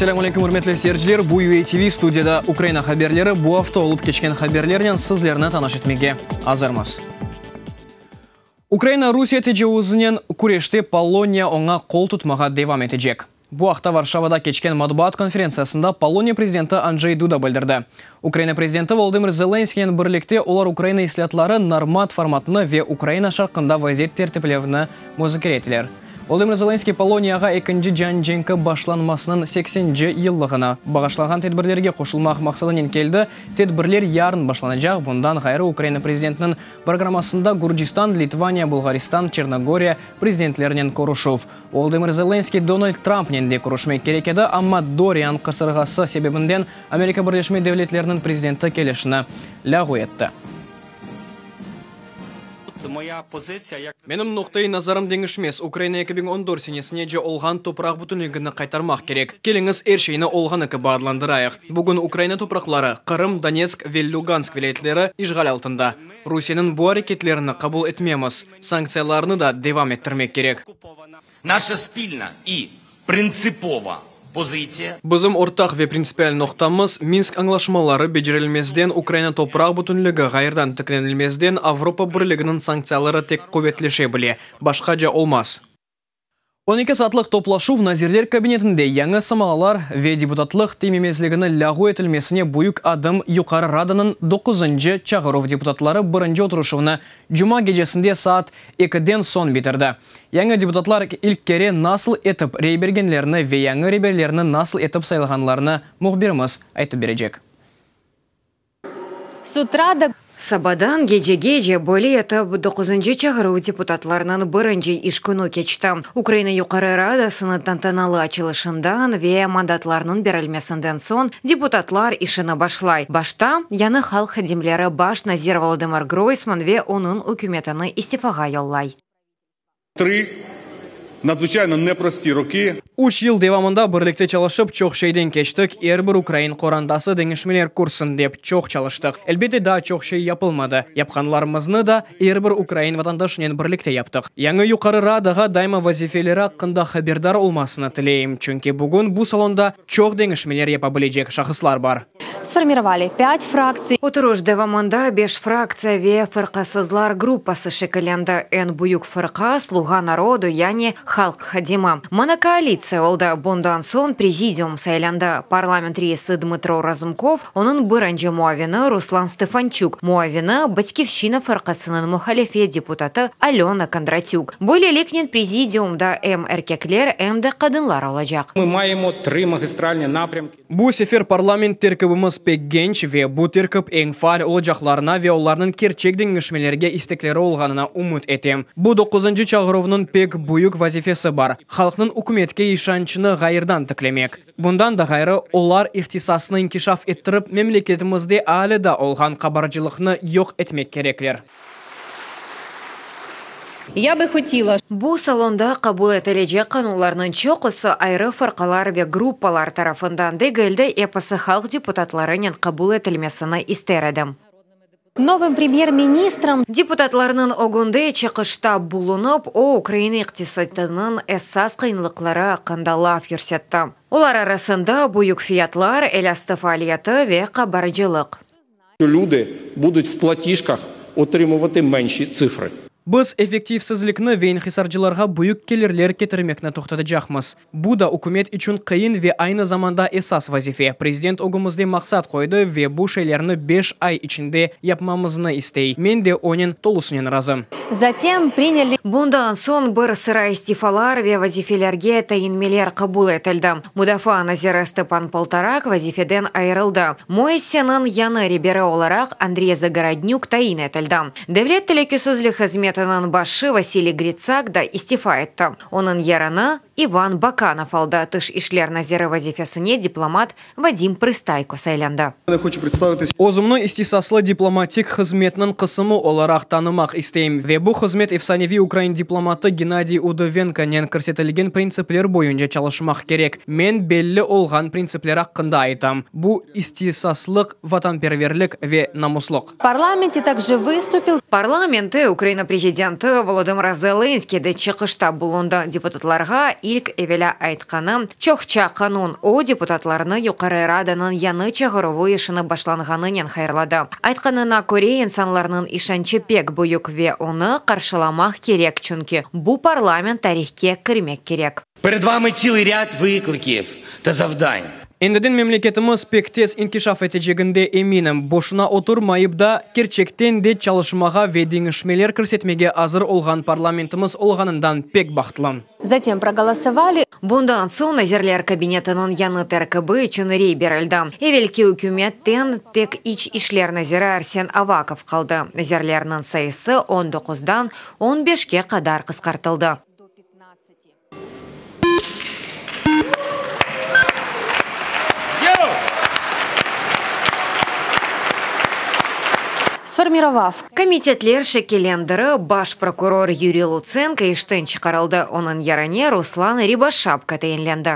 Selâm aleyküm, ürmetli seyirciler! Bu UATV studiyada Ukraina haberleri. Bu afta olıp keçken haberlernen sizlerni tanış etmege azırmız. Ukraina Rusiye tecavuzınen küreşte Poloniya oña qol tutmağa devam etecek. Bu aqta Varşavada keçken matbuat konferentsiyasında Poloniya prezidenti Andjey Duda bildirdi. Ukraina prezidenti Volodımır Zelenskiynen birlikte olar Ukraina islâatları normand formatını ve Ukraina şarqında vaziyet tertiplevni muzakere ettiler. Volodımır Zelenskiy Poloniyağa Ekinci cian cenki başlanmasınıñ seksenci yıllığına bağışlanğan tedbirlerge qoşulmaq maqsadınen keldi. Tedbirler yarın başlanacaq. Bundan ğayrı Ukraina prezidentiniñ programmasında Gürcistan, Litvaniya, Bulğaristan, Çernogoriya prezidentlerinen körüşüv. Volodımır Zelenskiy Donald Trampnen de körüşmek kerek edi, amma Dorian qasırğası sebebinden Amerika Birleşme Devletleriniñ prezidenti kelişini lâğu etti. Menim noqta-i nazarım deñişmez, Ukraina 2014 senesinece olğan topraq bütünligini qaytarmaq kerek. Keliñiz, er şeyni olğanı kibi adlandırayıq. Bugün Ukraina topraqları, Qırım, Donetsk ve Lugansk vilâyetleri işğal altında. Rusiyeniñ bu areketlerini qabul etmemiz. Sanktsiyalarnı da devam ettirmek kerek. Naşa spilna i printsipova pozitsiya. Bizim ortaq ve printsipial noqtamız, Minsk añlaşmaları becerilmezden, Ukraina topraq bütünligi ğayrıdan tiklenilmezden Avropa Birliginiñ sanktsiyaları tek quvetleşe bile, başqaca olmaz. 12 saatlıq toplaşuv Nazirler Kabinetinde yañı samalalar ve deputatlıq temimezligini lâğu etilmesine büyük adım Yuqarı Radanıñ doquzıncı çağıruv deputatları birinci oturışuvnı cuma gecesinde saat ekiden soñ bitirdi. Yañı deputatlar ilk kere nasıl etip rey bergenlerini ve yañı reberlerni nasıl etip saylağanlarını mühbirimiz aytıp berecek. S utra do Sabadan gecegece böyle etip doquzıncı çağıruv deputatlarınıñ birinci iş künü keçti. Ukraina Yuqarı Radasınıñ tantanalı açılışından ve mandatlarnıñ berilmesinden soñ deputatlar işini başlay. Başta yañı halq hadimleri baş nazir Volodımır Groysman ve onıñ ükümetini istifağa yollay. Tri nadzvıçayno neprosti roki. Üç yıl devamında birlikte çalışıp, çoq şeyden keçtik, er bir ukrain qorantası deñişmeler körsin dep çoq çalıştıq. Elbette, daa çoq şey yapılmadı. Yapqanlarımıznı da er bir ukrain vatandaşınen birlikte yaptıq. Yañı Yuqarı Radağa daima vazifeleri aqqında haberdar olmasını tileyim, çünki bugün bu salonda çoq deñişmeler yapa bilecek şahıslar bar. Sformirovali pât fraktsiy. Oturış devamında beş fraktsiya ve fırqasızlar gruppası şekillendi. Eñ büyük fırqa, Sluğa narodu, yani Halq hadimi. Monokoalitsiya oldı. Bundan soñ prezidium saylandı. Parlament reisi Dmıtro Razumkov, onıñ birinci muavini Ruslan Stefançuk, muavini, Batkivşçina fırqasınıñ muhalefet deputatı Alöna Kondratük. Böyleliknen prezidiumda em erkekler, em de qadınlar olacaq. Mı mayemo tri magistralni naprâmki. Bu sefer parlament terkibimiz pek genç ve bu terkip eñ faal olacaqlarına ve olarnıñ kerçek deñişmelerge istekleri olğanına ümüt etem. Bu doquzıncı çağıruvnıñ pek büyük vazifesi bar, halqnıñ ükümetke işançını ğayırdan tiklemek. Bundan da ğayrı, olar ihtisasnı inkişaf ettirip, memleketimizde alâ da olğan qabarcılıqnı yoq etmek kerekler. Ya bı hotila. Bu salonda qabul etilecek qanunlarnıñ çoqusı ayrı fırqalar ve gruppalar tarafından degil de, episi halq deputatlarınen qabul etilmesini ister edim. Novım premyer-ministrom. Deputatlarnıñ ögünde çıqışta bulunıp, o, Ukraina iqtisatınıñ esas qıyınlıqları aqqında laf yürsetti. Olar arasında büyük fiyatlar, elastı faaliyeti ve qabarcılıq. Lüdi budut v platijkah otrimuvati menşi tsifrı. Biz effektivsizlikni ve inhisarcılarğa büyük kelirler ketirmekni toqtatacaqmız. Bu da ükümet içün qıyın ve aynı zamanda esas vazife. Prezident ögümizde maqsat qoydı ve bu şeylerni beş ay içinde yapmamıznı istey. Men de onen tolusınen razım. Zatem prinyali. Bundan soñ bir sıra istifalar ve vazifelerge tayinmeler qabul etildi. Mudafaa naziri Stepan Poltorak vazifeden ayırıldı. Müessiseniñ yañı reberi olaraq Andrey Zagorodnük tayin etildi. Devlet telükesizlik hızmetiniñ başı Vasiliy Gritsak da istifa etti. Onıñ yerini İvan Bakanov aldı. Tış işler naziri vazifesine diplomat Vadim Prıstayko saylandı. Özümni istisaslı diplomatik hızmetniñ qısımı olaraq tanımaq isteyim ve bu hızmet efsaneviy ukrain diplomatı Gennadiy Udovenkonen kirsetilgen printsipler boyunca çalışmaq kerek. Men belli olğan printsipler aqqında aytam, bu istisaslıq, vatanperverlik ve namuslıq. Parlamentte takje vıstupil. Parlamentte Ukraina prezidenti Volodımır Zelenskiy de çıqışta bulundı. Deputatlarğa. ilk evelâ aytqanı, çoqça qanun. O, deputatlarnı Yuqarı Radanıñ yañı çağıruvı işini başlanğanınen hayırladı. Aytqanına köre, insanlarnıñ işançı pek büyük ve onı qarşılamaq kerek, çünki bu parlament tarihke kirmek kerek. Pered vamı tsilıy râd vıklıkiv ta zavdan. Endiden memleketimiz pek tez inkişaf eteceginde eminim. Boşuna oturmayıp da, kerçekten de çalışmağa ve deñişmeler kirsetmege azır olğan parlamentimiz olğanından pek bahtlım. Zatem proğolosovali. Bundan soñ Nazirler Kabinetiniñ yañı terkibi içün rey berildi. Evelki ükümetten tek İç işler naziri Arsen Avakov qaldı. Nazirlerniñ sayısı on doquzdan on beşke qadar qısqartıldı. Sformirovav. Komitetler şekillendirip, baş prokuror Yuriy Lutsenko işten çıqarıldı, onıñ yerine Ruslan Riboşapko tayinlendi.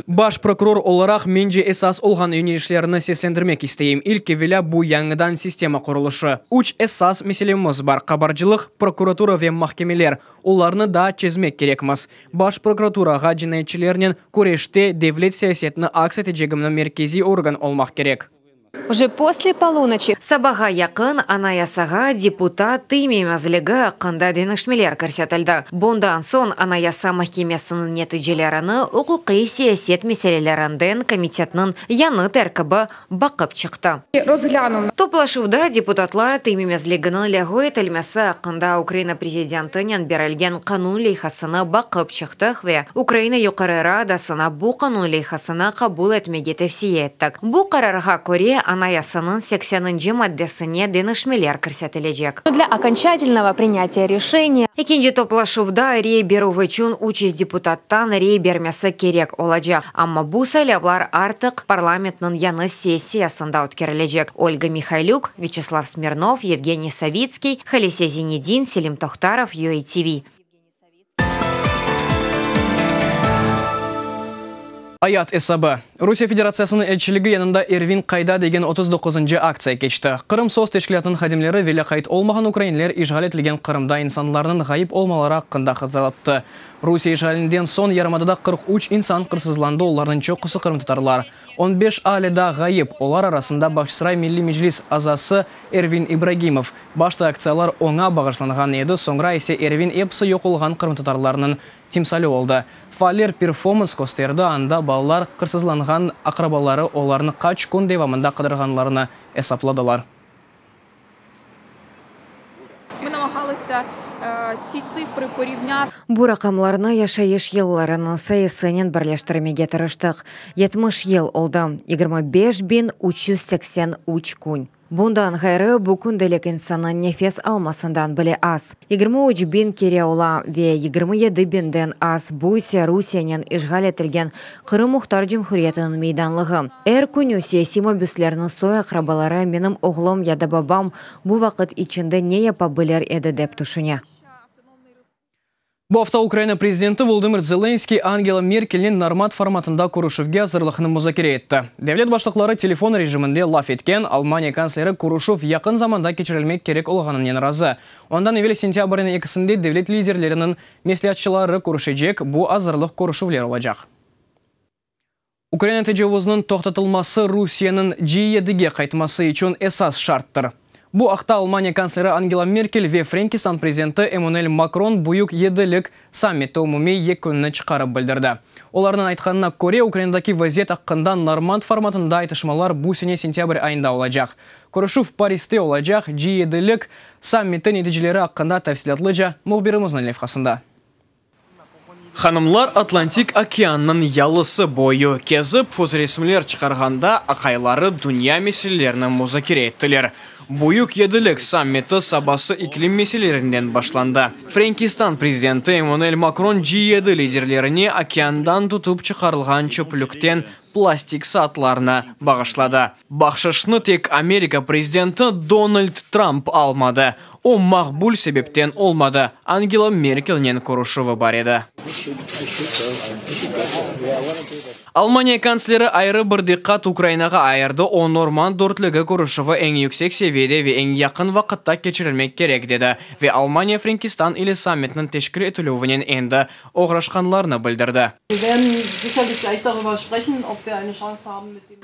Baş prokuror olaraq, mence, esas olğan yönelişlerni seslendirmek isteyim. İlk evelâ, bu yañıdan sistema qurulışı. Üç esas meselemiz bar, qabarcılıq, prokuratura ve mahkemeler. Olarnı daa çezmek kerekmiz. Baş prokuraturağa cinayetçilernen küreşte devlet siyasetini aks etecegimni merkeziy organ olmaq kerek. Uje posle polunoçi. Sabağa yaqın Anayasağa deputat tiymemezligi aqqında deñişmeler kirsetildi. Bundan soñ Anayasa mahkemesiniñ neticelerini uquqiy siyaset meselelerinden komitetniñ yañı terkibi baqıp çıqtı. Toplaşuvda deputatlar tiymemezliginiñ lâğu etilmesi aqqında Ukraina Prezidentinen berilgen qanun leyhasını baqıp çıqtıq ve Ukraina Yuqarı Radasına bu qanun leyhasını qabul etmege tevsiye ettik. Bu qararğa köre, Anayasanıñ sekseninci maddesine deñişmeler kirsetilecek. Dlâ okonçatelnogo prinyatiya reşeniya. Ekinci toplaşuvda rey berüv içün 300 deputattan rey bermesi kerek olacaq. Amma bu saylavlar artıq parlamentniñ yañı sessiyasında ötkerilecek. Olga Mihaylük, Vyaçeslav Smirnov, Yevgeniy Savitskiy, Halise Zinedin, Selim Tohtarov, UATV. Ayat esabı. Rusiye Federatsiyasınıñ elçiligi yanında Ervin qayda degen 39-ncı aktsiya keçti. Qırım SOS teşkilâtınıñ hadimleri ve lâqayt olmağan ukrainler işğal etilgen Qırımda insanlarnıñ ğayıp olmaları aqqında hatırlattı. Rusiye işğalinden soñ yarımadada 43 insan qırsızlandı, olarnıñ çoqusı qırımtatarlar. On beş ale daa ğayıp, olar arasında Bağçasaray Milliy Meclis azası Ervin İbragimov. Başta aktsiyalar oña bağışlanğan edi, soñra ise Ervin episi yoq olğan qırımtatarlarnıñ timsali oldı. Faaller performans kösterdi, anda balalar qırsızlanğan aqrabaları olarnı qaç kün devamında qıdırğanlarını esapladılar. Bu raqamlarnı yaşayış yıllarınıñ sayısınen birleştirmege tırıştıq, 70 yıl oldı, 25383 kün. Bundan ğayrı, bu kündelik insannıñ nefes almasından bile az, 23 biñ kere ola ve 27 biñden az, bu ise Rusiyenen işğal etilgen Qırım Muhtar Cumhuriyetiniñ meydanlığı. Er künü siyasiy mabüslerniñ soy-aqrabaları menim oğlum ya da babam bu vaqıt içinde ne yapa bilir edi dep tüşüne. Bu afta Ukraina prezidenti Volodımır Zelenskıy Angela Merkelnen Normand formatında körüşüvge azırlıqnı muzakere etti. Devlet başlıqları telefon rejiminde laf etken Almaniya kantsleri körüşüv yaqın zamanda keçirilmek kerek olğanınen razı. Ondan evel sentâbrniñ ekisinde devlet liderleriniñ mesleatçıları körüşecek, bu azırlıq körüşüvler olacaq. Ukraina tecavuzınıñ toqtatılması Rusiyeniñ G7-ge qaytması içün esas şarttır. Bu aqta Almaniya kantsleri Angela Merkel ve Frenkistan prezidenti Emmanuel Makron Büyük yedilik sammiti umumiy yekünini çıqarıp bildirdi. Olarnıñ aytqanına köre, Ukrainadaki vaziyet aqqında Normand formatında aytışmalar bu sene sentâbr ayında olacaq. Körüşüv Pariste olacaq G7-lik sammiti neticeleri aqqında tafsilâtlıca mühbirimizniñ levhasında. Hanımlar Atlantik okeannıñ yalısı boyu kezip fotoresimler çıqarğanda aqayları dünya meselelerini muzakere ettiler. Büyük yedilik sammiti sabası iklim meselelerinden başlandı. Frenkistan prezidenti Emmanuel Makron G7 liderlerine okeandan tutıp çıqarılğan çöplükten plastik saatlarnı bağışladı. Bahşışnı tek Amerika prezidenti Donald Trump almadı. O maqbul sebepten olmadı, Angela Merkelnen körüşüvi bar edi. Almaniya kantsleri ayrı bir diqqat Ukrainağa ayırdı, o, Normand dörtlügi körüşüvi eñ yüksek seviyede ve eñ yaqın vaqıtta keçirilmek kerek, dedi ve Almaniya Frenkistan ile sammitniñ teşkil etilüvinen endi oğraşqanlarını bildirdi.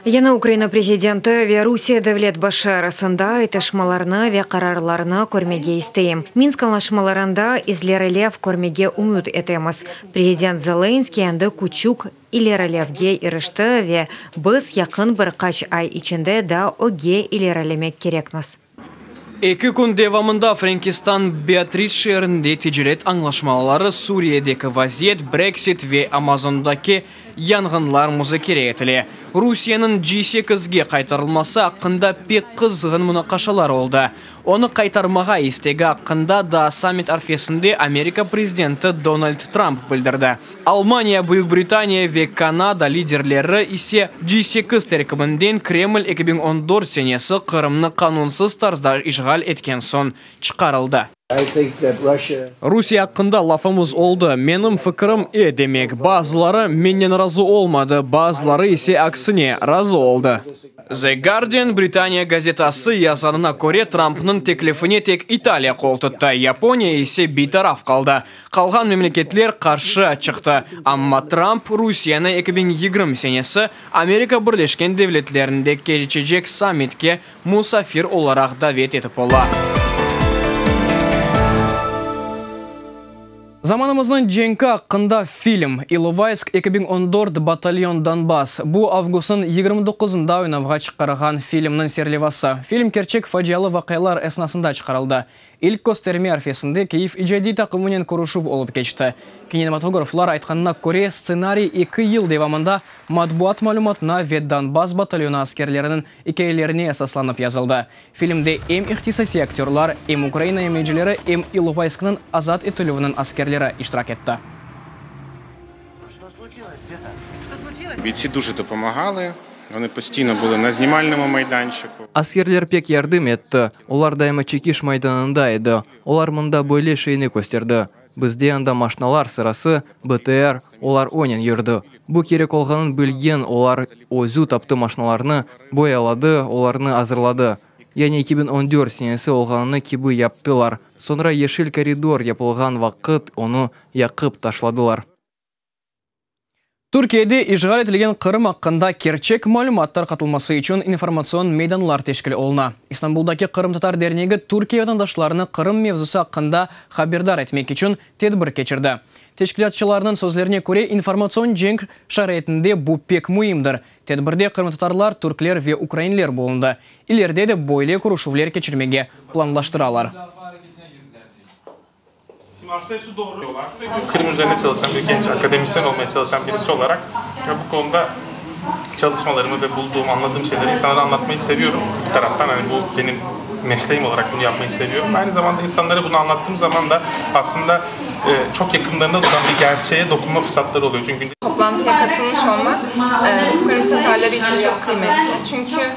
Yañı Ukraina prezidenti ve Rusiye devlet başı arasında aytışmalarnı ve qararlarnı körmege isteyim. Minsk añlaşmalarında izlerilev körmege ümüt etemiz. Prezident Zelenskıy endi küçük ilerilevge irişti ve biz yaqın bir qaç ay içinde daa ögge ilerilemek kerekmiz. Eki kün devamında Frenkistan Beatriç şeerinde ticaret añlaşmaları, Suriyedeki vaziyet, Brexit ve Amazondaki yanğınlar muzakere etile. Rusiyeniñ G sekizge qaytarılması aqqında pek qızğın munaqaşalar oldı. Onı qaytarmağa istegi aqqında daa sammit arfesinde Amerika prezidenti Donald Trump bildirdi. Almaniya, Büyük Britaniya ve Kanada liderleri ise G sekiz terkibinden Kreml 2014 senesi Qırımnı qanunsız tarzda işğal etken soñ çıqarıldı. Rusiye aqqında lafımız oldı. Menim fikirim, e demek. Bazıları mennen razı olmadı, bazıları ise aksine, razı oldı. The Guardian Britaniya gazetası yazğanına köre, Trumpnıñ teklifine tek İtaliya qol tuttı, Yaponiya ise bitaraf qaldı. Qalğan memleketler qarşı çıqtı. Amma Trump Rusiyeni 2020 senesi Amerika Birleşken Devletlerinde keçecek sammitke musafir olaraq davet etip ola. Zamanımıznıñ cenki aqqında film, İlovaysk 2014, Batalyon Donbass, bu avgustnıñ 29-ında oynavğa çıqarğan filmniñ serlevası. Film kerçek facialı vaqialar esnasında çıqarıldı. İlk kösterme arfesinde Kyiv icadiy taqımınen körüşüv olıp keçti. Kinematograflar aytqanına köre, stsenariy eki yıl devamında matbuat malümatına ve Donbass batalyonı askerleriniñ ikâyelerine esaslanıp yazıldı. Filmde em ihtisasiy aktörlar, em Ukraina imayecileri, em İlovaysknıñ azat etilüviniñ askerleri iştirak etti. Biytsi дуже допомагали, вони постійно були на знімальному майданчику. Askerler pek yardım etti, olar daima çekiş maydanında edi. Olar mında böyle şeyni kösterdi. Bizde anda maşnalar sırası, BTR, olar onen yürdi. Bu kerek olğanın bilgen olar özü taptı maşnalarnı, boyaladı, olarnı azırladı. Yani 2014 senesi olğanını kibi yaptılar. Soñra yeşil koridor yapılğan vaqıt onı yaqıp taşladılar. Türkiyede işğal etilgen Qırım aqqında kerçek malümat tarqatılması içün informatsion meydanlar teşkil oluna. İstanbuldaki Qırımtatar dernegi Türkiye vatandaşlarını Qırım mevzusı aqqında haberdar etmek içün tedbir keçirdi. Teşkilâtçılarnıñ sözlerine köre, informatsion cenk şaraitinde bu pek müimdir. Tedbirde qırımtatarlar, türkler ve ukrainler bulundı. İleride de böyle körüşüvler keçirmege planlaştıralar. Qırım üzerine çalışan bir genç, akademisyen olmaya çalışan birisi olaraq bu konuda çalışmalarımı ve bulduğum, anladığım şeyleri insanlara anlatmayı seviyorum. Bir taraftan hani bu benim mesleğim olarak bunu yapmayı seviyorum. Aynı zamanda insanlara bunu anlattığım zaman da aslında çok yakınlarında duran bir gerçeğe dokunma fırsatları oluyor. Çünkü Toplantıya katılmış olmak biz Qırım Tatarları içün çok kıymetli. Çünkü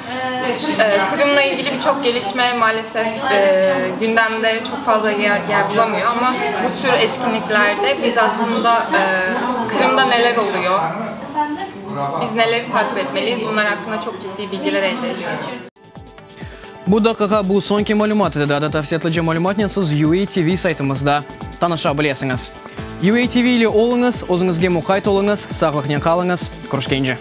Qırımla ilgili birçok gelişme maalesef gündemde çok fazla yer, yer bulamıyor ama bu tür etkinliklerde biz aslında Qırımda neler oluyor, biz neleri takip etmeliyiz bunlar hakkında çok ciddi bilgiler elde ediyoruz. Bu daqiqa bu soñki malümat edi. Daa da tafsilâtlıca malümatnen siz UA TV saytımızda tanışa bilesiñiz. UA TV ile oluñız, özüñizge muqayt oluñız, sağlıqnen qalıñız. Körüşkence.